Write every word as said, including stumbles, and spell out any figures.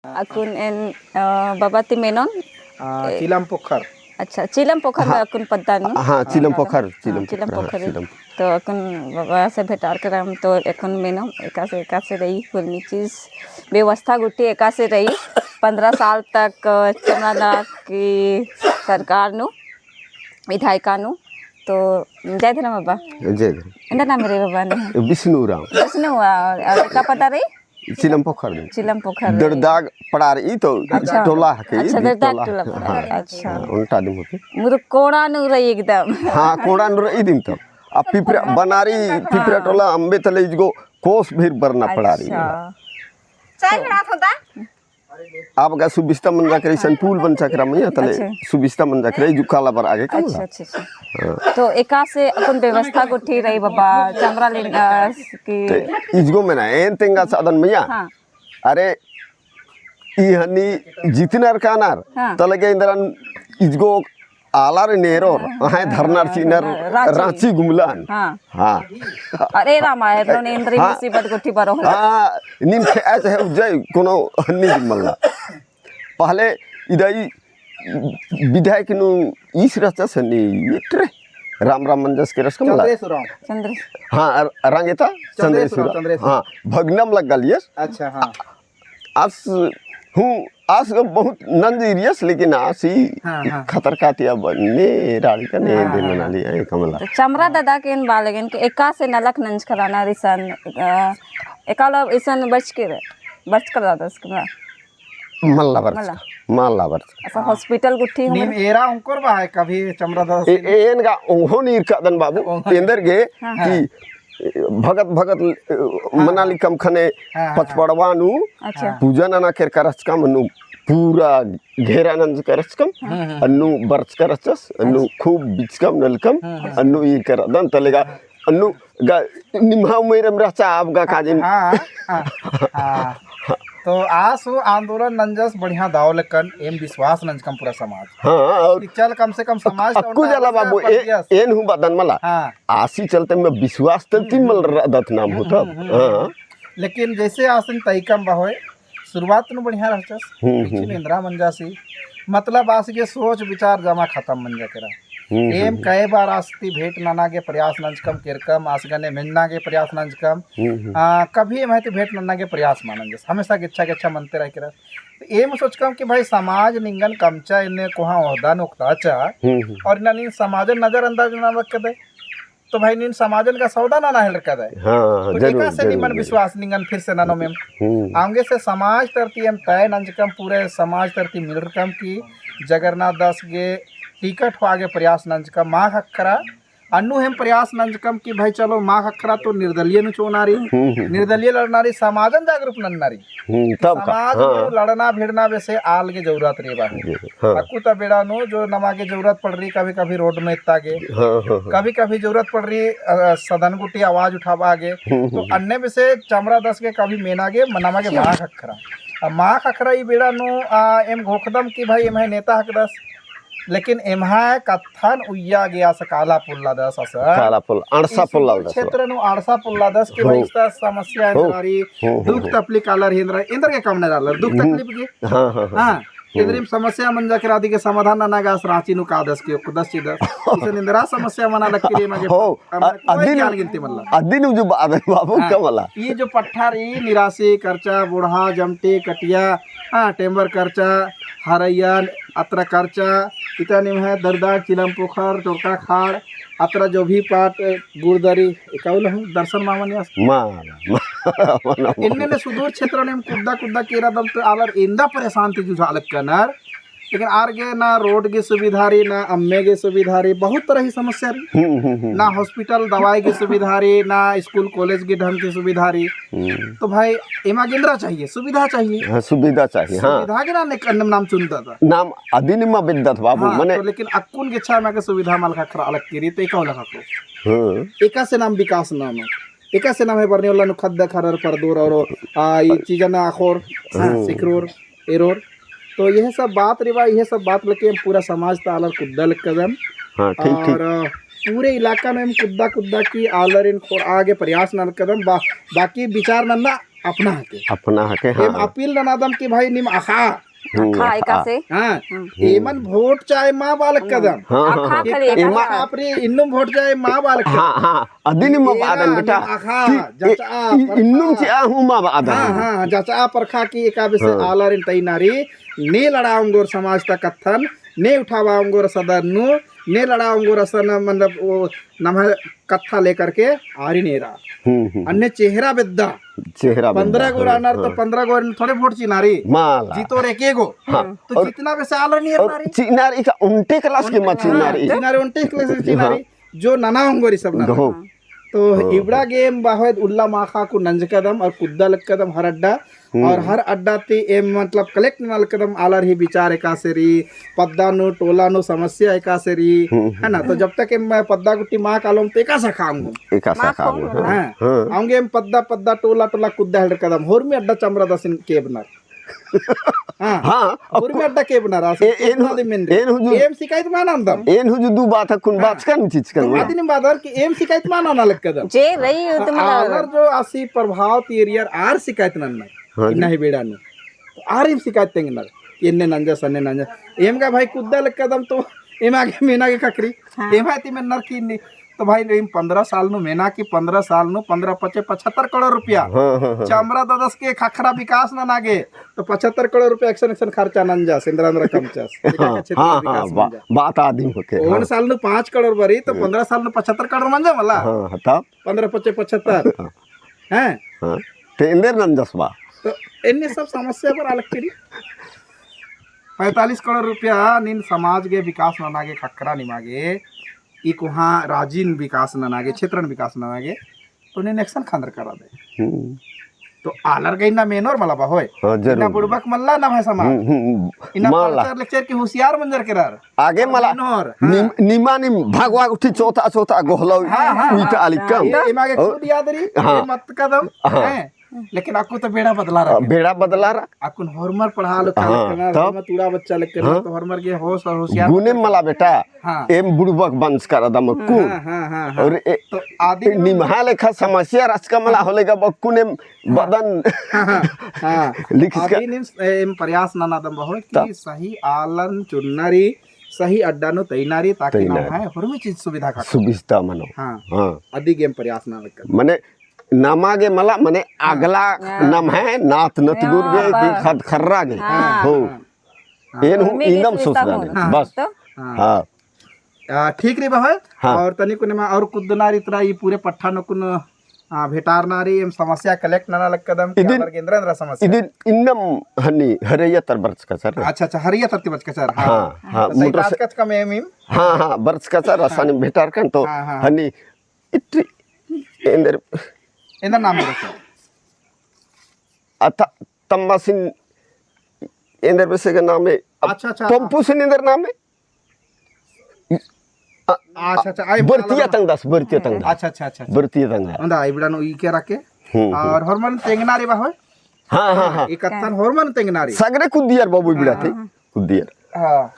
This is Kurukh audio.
अक्कुन एन, अ, बाबा ती मेनोन। आ, ए, चिलम पोखर। अच्छा, चिलम पोखर हाँ। अक्कुन पद्दा नू? हाँ, चिलम हाँ, पोखर, हाँ, चिलम चिलम पोखर, हाँ, पोखर। चिलम। तो अक्कुन बाबा से भेंटार करम, तो अक्कुन मेनोन, एकासे, एकासे रई, कुर्मी चीज, व्यवस्था गुट्ठी एकासे रई, पन्द्रह साल तक, अ, चमड़ा नलख की सरकार नू, विधायका नू, तो जय धर्म बाबा। जय धर्म। एन्देर नाम रई बाबा ने? विष्णु राम। विष्णु, आ, आ, का पता रई? चिलम पोखर दे। चिलम पोखर दे। दरदाग पड़ार ई तो अच्छा। टोला हके, अच्छा, ई दरदाग टोला। टोला हाँ। पड़ार, अच्छा। हाँ, उल्टा दिम होके। मुरु कोड़ा नू रई एकदम। हाँ, कोड़ा नू रई दिम तो। आ पिपरा बनारी, पिपरा टोला अम्बे तले इजगो कोस भीर बरना पड़ार ई। अच्छा। चाय बना थोड़ा। अब गा सुबिस्ता मंजा केरा, इसन पुल बनचा केरा मइय्याँ, तले अच्छा। सुबिस्ता मंजा केरा, इजु काला बरआ गे कमला। अच्छा, अच्छा, अच्छा। हाँ। तो एकासे अक्कुन व्यवस्था गुट्ठी रई बाबा, चमड़ा लेन, अ, की ते इजगो मेना, एन तेंगा साधन मइय्याँ। हाँ। अरे, ई हनी जितनर कानर, हाँ। तले गे एन्दरन इजगो आलर नेरोर, हाँ, अहै धरनर चिअनर राँची। राँची गुमलन। हाँ। हाँ। अरे रामा, एरनो ने एन्दरी हाँ। मुसीबत गुट्ठी बरओ। हाँ, नीन खे-, ऐसे है उज्जै कोनो हन्नी गुमला। पहले इदई विधायक नू ईस रहचस हन्नी, इतरे राम राम मंजस केरस कमला। चंद्रेश उराँव। चंद्रेश। हाँ, अर-, रंगेता चंद्रेश चंद्रेश उराँव, उराँव। चंद्रेश उराँव। हाँ, भगनम लग्गा लियस। अच्छा, हाँ। आस हूँ, आस बहुत नंज इरियस, लेकिन आस ही हाँ, हाँ। खतर कातिया बन्ने राड़ी का ने हाँ, दिन हाँ, बना हाँ। लिया है कमला। तो चमरा दादा के इन बालगन के एकासे नलख नंज खराना रिसन, अ, एकाला इसन बच के, बच कर दादा इसके ना। मल्ला बरच मल्ला। का, मल्ला बरच का। ऐसा hospital गुट्ठी नीम हमरे एरा उंकर बा है, कभी चमरा दादा ए, से ए, एन गा ओंघो नीर का दन बाबू, ओंघो। एन्दर गे हाँ। कि भगत, भगत, अ, हाँ, मनाली हाँ। कम खने हाँ, हाँ, हाँ। पचपड़वा नू अच्छा। हाँ। पूजा नना केरका रहचकम, अन्नु पूरा घेरा नंजका रहचकम, हम्म, हम्म। अन्नु बरचका रहचस, अन्नु अच्छा। खूब बिचकम नलकम, हम्म, हम्म। अन्नु ईरका रअदन तले गा, हाँ। अन्नु गा निम्हा उमेरम रहचा अब गा काजिन। हाँ, हाँ, हाँ। तो आस आंदोलन नंजस बढ़िया दव लेकन एम विश्वास नंजकम पूरा समाज। हाँ, और कि चल कम से कम समाज तो अक्कु उनका जला बाबू, ए-, परदियस। एन हूँ बदन मला। हाँ। आसी चलते में विश्वास तल हम्म, तिन मल हम्म। रअदत नाम हम्म, होता। हम्म, हम्म, हाँ। हम्म। लेकिन जैसे आसिन तइकम बहोय, शुरुआत नू बढ़िया रहचस, हम्म, पीछे हम्म। निंद्रा मंजासी। मतलब आस गे सोच विचार जमा खतम मंजा केरा। हम्म, एम हम्म। कई बार आस ती भेंट नना गे प्रयास नंजकम केरकम, आस गने मेन्ना गे प्रयास नंजकम। हम्म, हम्म। आ, कभी एम्है ती भेंट नना गे प्रयास मा नंजस। हमेशा गेच्छा गेच्छा मनते रह केरा। तो एम सोचकम कि भाई समाज निंगन कमचा एन्ने कोहाँ ओहदा नू ओक्ताचा, हम्म, हम्म। और इन्ना नीन समाजन नजरअंदाज नना लक्कदय। तो भाई नीन समाजन का सौदा नना हेलरकदय। हाँ, तो जरूर, एकासे जरूर, निमन जरूर। विश्वास निंगन फिर से ननोम एम। हम्म। आंगे से समाज तरती एम तय नंजकम पूरे समाज तरती मिलरकम कि जगरनाथ दास गे टिकट होआ गे प्रयास नंजकम माख़ अखरा। अन्नु एम प्रयास नंजकम कि भाई चलो माख़ अखरा तो निर्दलीय नू चोनारी, हम्म, हम्म। निर्दलीय लड़नारी समाजन जागरूक नन्नारी। हम्म, तब का, समाज हाँ। नू लड़ना भिड़ना बेसे आल गे जरूरत रई बा है। जी, हाँ। अक्कु ता बेड़ा नू जो नमा गे जरूरत पड़री, कभी-कभी रोड में इत्ता गे। हाँ, हाँ, हाँ। कभी-कभी जरूरत पड़री, अ, सदन गुट्ठी आवाज उठाबआ गे। हम्म, तो हम्म। अन्ने बेसे चमरा दास गे कभी मेना गे, नमा गे माख़ अखरा। अब माख़ अखरा ई बेड़ा नू, आ, एम घोखदम कि भाई एम्है नेता हकदस। लेकिन एम्है कत्थन उइय्या गे आस काला पोल्लादस आस। काला पोल्ल, अंड़सा पोल्लादस। क्षेत्र नू अंड़सा पोल्लादस कि भाई हो। इस्ता समस्या हो। एन्दरा रई, हो, हो, दुख हो। तकलीफ आलर ही एन्दरा, एन्दर गे कमनर आलर, दुख हम्म। तकलीफ गे। हाँ, हाँ, हाँ, हाँ। हाँ, हम्म। एन्दरिम समस्या मंजा केरा अदी गे समाधान नना गे आस राँची नू कादस कि ओक्कदस चिदस। इसन एन्दरा समस्या मना लक्की रई मा गे हो, अ-, कोई अदिन, ज्ञान गिनती मल्ला। अदिन जो बादन बाबू हाँ। का मला। ई जो पट्ठा रई निरासी, करचा, बोड़हा, जमटी, कटिया, हाँ, टेम्बर करचा, हरैया, अत्रा करचा, इतानिम है दरदार, चिलम पोखर, चोरका खाड़, अत्रा जो भी पाट, गुरदरी, एकाउल हूँ दर्शन मामन यास। मा, मा, मा, मा। इन्ने ने सुदूर क्षेत्र ने कुद्दा, कुद्दा केरा दम तो आलर एन्दा परेशान ती जुझा लक्कनर। लेकिन आर गे ना रोड गे सुविधा रई, ना अम्मे गे सुविधा रई, बहुत तरह की समस्या रई। हम्म, हम्म, हम्म। ना hospital दवाई गे सुविधा रई, ना school college गे ढंग की सुविधा रई। हम्म। तो भाई, एमा गे एन्दरा चाहिए, सुविधा चाहिए। हाँ, सुविधा चाहिए, हाँ। सुविधा गे ना ने-, नाम चुनता था। नाम अदिन मा बिद्दत बाबू, हाँ, मने तो लेकिन अक्कुन गे अच्छा मा गे सुविधा मल ख़क्खरा लक्की रई, तो एकाउल ख़क्खरो। हाँ। एकासे नाम विकास नाम। एकासे नाम है बरनी वाला नु खद्दा खरर परदोर और, आ, ई चीजन अख़ोर, हाँ, हम्म। सिखरोर। एरोर। तो यह सब बात रई बा, यह सब बात लेके हम पूरा समाज ता आलर कुद्दा लक्कदम। हाँ, ठीक, ठीक। और पूरे इलाका में हम कुद्दा कुद्दा की आलर इन खोर आगे प्रयास नना लक्कदम। बा-, बाकी विचार नन्ना अपना हके। अपना हके, हाँ। एम अपील ननादम कि भाई निम अख़ा। हम्म, अख़ा अख़ा। एकासे। हाँ। हम्म। एमन वोट चाहे मा बआ लक्कदम। हाँ, हाँ, अख़ा हाँ। खाली एकासे। एमा आप रे इन्नुम वोट चाहे मा बआ लक्कदम। हाँ, हाँ। अदिन मा एरा, बअदन बेटा। निम अख़ा, कि जचआ, इ-, इ-, परख़ा। इन्नुम चिआ हूँ मा बअदन। हाँ, हाँ, हाँ, जचआ परख़ा कि एकाबेसे हाँ। आलर एन तैयारी, ने लड़ा ओंगोर समाज ता कत्थन, ने उठाबआ ओंगोर सदर नू, ने लड़ा ओंगोर असन, मतलब, वो नम्है कत्था लेकर के आरिन एरा। हम्म, हम्म, हम्म। अन्ने चेहरा बेद्दा। चेहरा बेद्दा, पन्द्रह गो हाँ, रअनर तो हाँ। पन्द्रह गो थोड़े वोट चिअना रई। मला। जितोर एके गो। हाँ। तो और, जितना बेसे आलर नियर और नारी। चिअना रई का ओन्टे class के मा ओन्टे, चिअना हाँ, रई। चिअना रई ओन्टे class के चिअना हाँ। रई। जो नना ओंगोर ई सब नना। गहो। तो हाँ, इबड़ा हाँ। गे एम बहोत उल्ला माख़ा अक्कुन नंजकदम और कुद्दा लक्कदम हर अड्डा। हम्म। और हर अड्डा ती एम मतलब collect नना लक्कदम आलर ही विचार एकासे रई, पद्दा नू, टोला नू समस्या एकासे रई, हम्म, है ना? हम्म। तो जब तक एम पद्दा गुट्ठी मा कालोम तो एकासे अख़ा ओंगोम। एकासे मा अख़ा ओंगोम, कालोम। हाँ। हाँ। हाँ। औंगे एम पद्दा, पद्दा, टोला, टोला कुद्दा हेलरकदम, होरमी अड्डा चमरादासिन केबनर। हाँ। हाँ, होरमी अड्डा केबनर, आस ए-, एन हूँ, कितना दिन मेन रई। एन हूँ जु-, एम शिकायत मा नन्दम। एन हूँ जु दू बात अक्कुन हाँ। बाचकन चिचकन तो मा। अदिन बादर कि एम शिकायत मा नना लक्कदम। जे रई, उ तो मतलब आलर जो आसी प्रभाव ती एरियर आर शिकायत नन्नर। हाँ जी। इन्ना ही बेड़ा नू। तो आर एम शिकायत तेंगनर। कि एन्ने नंजस, अन्ने नंजस। एम गा भाई कुद्दा लक्कदम तो एमा गे मेना गे ख़क्खरई। हाँ। एमा ती मेनर कि इन्नी तो भाई, एम पन्द्रह साल नू मेना कि पन्द्रह साल नू पन्द्रह पचे पचहत्तर करोड़ रुपया। हाँ, हाँ, हाँ। चमरादादस के ख़क्खरा विकास नना गे, तो पचहत्तर करोड़ रुपया एकसन, एकसन खर्चा नंजस, एन्दरा, एन्दरा कमचस। एका हाँ, का क्षेत्र हाँ, विकास हाँ, बा-, नंजस। बात आदिम होके, ओन हाँ। साल नू पाँच करोड़ बरई, तो हाँ। पन्द्रह साल नू पचहत्तर करोड़ मंजा मला? हाँ, हाँ, तब? पन्द्रह पचे पचहत्तर। हाँ। हैं? हाँ। ते एन्देर नंजस बा? तो एन्ने सब समस्या बरआ लक्की रई। पैंतालीस करोड़ रुपया नीन समाज गे विकास नना गे ख़क्खरा निमा गे, ई कोहाँ राजिन विकास नना गे, क्षेत्रन विकास नना गे, तो नीन एकसन ख़न्दर करा दे। हम्म। तो आलर गे इन्ना मेनोर मला बा होय। हाँ, जरूर। इन्ना बुड़बक मल्ला ना भाई समाज। हम्म, हम्म, हम्म। इन्ना मला। पढ़चर लिखचर की होशियार मंजर केरर। आगे मला। मेनोर, हाँ। निम-, निमा निम भगवा गुट्ठी चोथा, चोथा गोहला हाँ, हाँ, उइता हाँ। आलिकम। ये, एमा गे और खुद याद रई, हाँ। ये मत कदम, हाँ। हैं? लेकिन अक्कु तो बेड़ा बदलारा। हाँ, बेड़ा बदलारा। अक्कुन होरमर पढ़ा लक्कदम, हाँ, होरमर तब? तुड़ा बच्चा लक्कदम, हाँ। तो होरमर गे होश और होशियार गुने मला बेटा, हाँ। एम बुड़बक बंस करदम अक्कुन। हाँ, हाँ, हाँ, हाँ। और ए-, तो आदि ए निम्हा लेखा समस्या रहचका मला होले गा अक्कुन एम हाँ। बदन हाँ, हाँ, हाँ। लिखिस का? आदि निम, एम प्रयास ननादम बहो कि तब? सही आलन चुनना रई, सही अड्डा नू तैना रई, ताकि तैना रई। नम्है होरमी चीज सुविधा का। सुविधा मनो। हाँ। हाँ। अदिगे एम प्रयास नना लक्कदम। मने नमा गे मला, मने हाँ। अगला हाँ। नम्है नात नतगुर गे हाँ, कि बस। ख़द्द ख़र्रा गे। हाँ, हो। हाँ। एन हूँ होरमी इन्दम विशेषता सोचना मनो। हाँ। बस। तो? हाँ। हाँ। आ, ठीक रई बहो। हाँ। और तनिकुन एमा और कुद्दना रई तरा ई पूरे पट्ठा नू कुन, आ, भेटारना रई, एम समस्या collect नना लक्कदम, कि इदिन, आलर गे एन्दरा एन्दरा समस्या। इदिन इन्नम हन्नी हरैया तर बरचका चर। अच्छा, अच्छा, हरैया तर ती बरचका चर, हाँ। हाँ, हाँ, तो सही मोटर से बात कचका में एम इम। हाँ, हाँ, बरचका चर, हाँ। असानिम भेटारकन तो हाँ, हाँ, हन्नी हाँ। इट्री एन्देर एन्देर नाम बरचका। अथा तम्बासिन एन्देर बेसे का नाम है। अब अच्छा, अच्छा। पंपुसिन एन्देर नाम है। अ, अच्छा, अच्छा, आई बरतिया मतलब तंगदस, बरतिया तंगदस। अच्छा, अच्छा, अच्छा, अच्छा। बरतिया तंगदस। अंदा, आई बिड़ा नू ई के रखे। हम्म, हम्म। और होरमन तेंगना रई बहो? हाँ, हाँ, हाँ। ई कत्थन होरमन तेंगना रई। सगरे कुद्दियर बाबू बिड़ा ती। हाँ। कुद्दियर। हाँ।